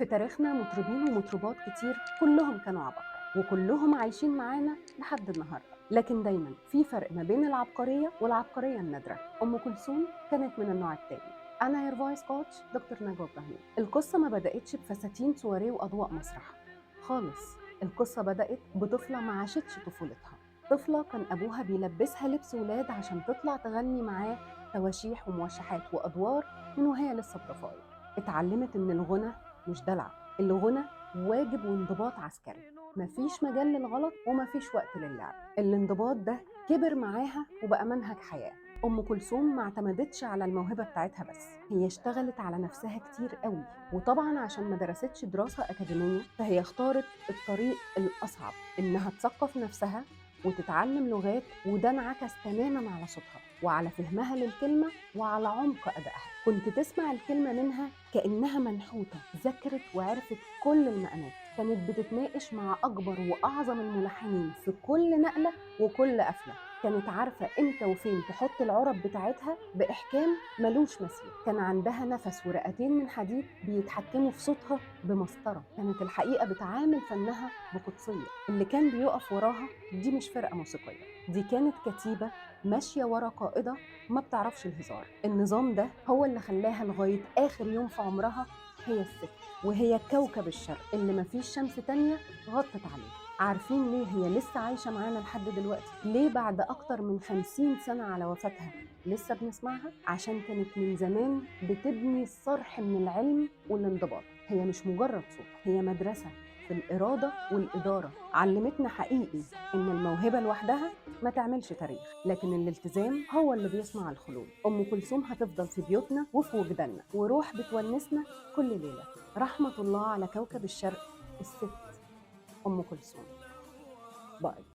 في تاريخنا مطربين ومطربات كتير كلهم كانوا عباقرة وكلهم عايشين معانا لحد النهارده، لكن دايما في فرق ما بين العبقرية والعبقرية النادرة. أم كلثوم كانت من النوع التاني. أنا your voice coach دكتور نجوى إبراهيم. القصة ما بدأتش بفساتين سواريه وأضواء مسرح خالص. القصة بدأت بطفلة ما عاشتش طفولتها، طفلة كان أبوها بيلبسها لبس ولاد عشان تطلع تغني معاه تواشيح وموشحات وأدوار من وهي لسه بضفاير. اتعلمت إن الغنى مش دلع، الغنى واجب وانضباط عسكري، مفيش مجال للغلط ومفيش وقت للعب. الانضباط ده كبر معاها وبقى منهج حياة. أم كلثوم ما اعتمدتش على الموهبة بتاعتها بس، هي اشتغلت على نفسها كتير قوي. وطبعا عشان ما درستش دراسة أكاديمية فهي اختارت الطريق الأصعب، إنها تثقف نفسها وتتعلم لغات، وده انعكس تماما على صوتها وعلى فهمها للكلمة وعلى عمق أدائها. كنت تسمع الكلمة منها كأنها منحوتة، ذاكرت وعرفت كل المقامات. كانت بتتناقش مع أكبر وأعظم الملحنين في كل نقلة وكل قفلة. كانت عارفة إمتى وفين تحط العرب بتاعتها بإحكام ملوش مثيل. كان عندها نفس ورئتين من حديد بيتحكموا في صوتها بمسطرة. كانت الحقيقة بتعامل فنها بقدسية. اللي كان بيقف وراها دي مش فرقة موسيقية، دي كانت كتيبة ماشية ورا قائدة ما بتعرفش الهزار. النظام ده هو اللي خلاها لغاية آخر يوم في عمرها هي الست، وهي كوكب الشرق اللي مفيش شمس تانية غطت عليه. عارفين ليه هي لسه عايشة معانا لحد دلوقتي؟ ليه بعد أكتر من 50 سنة على وفاتها لسه بنسمعها؟ عشان كانت من زمان بتبني الصرح من العلم والانضباط. هي مش مجرد صوت، هي مدرسة في الإرادة والإدارة. علمتنا حقيقي إن الموهبة لوحدها ما تعملش تاريخ، لكن الالتزام هو اللي بيصنع الخلود. أم كلثوم هتفضل في بيوتنا وفي وجداننا، وروح بتونسنا كل ليلة. رحمة الله على كوكب الشرق الست أم كلثوم. باي.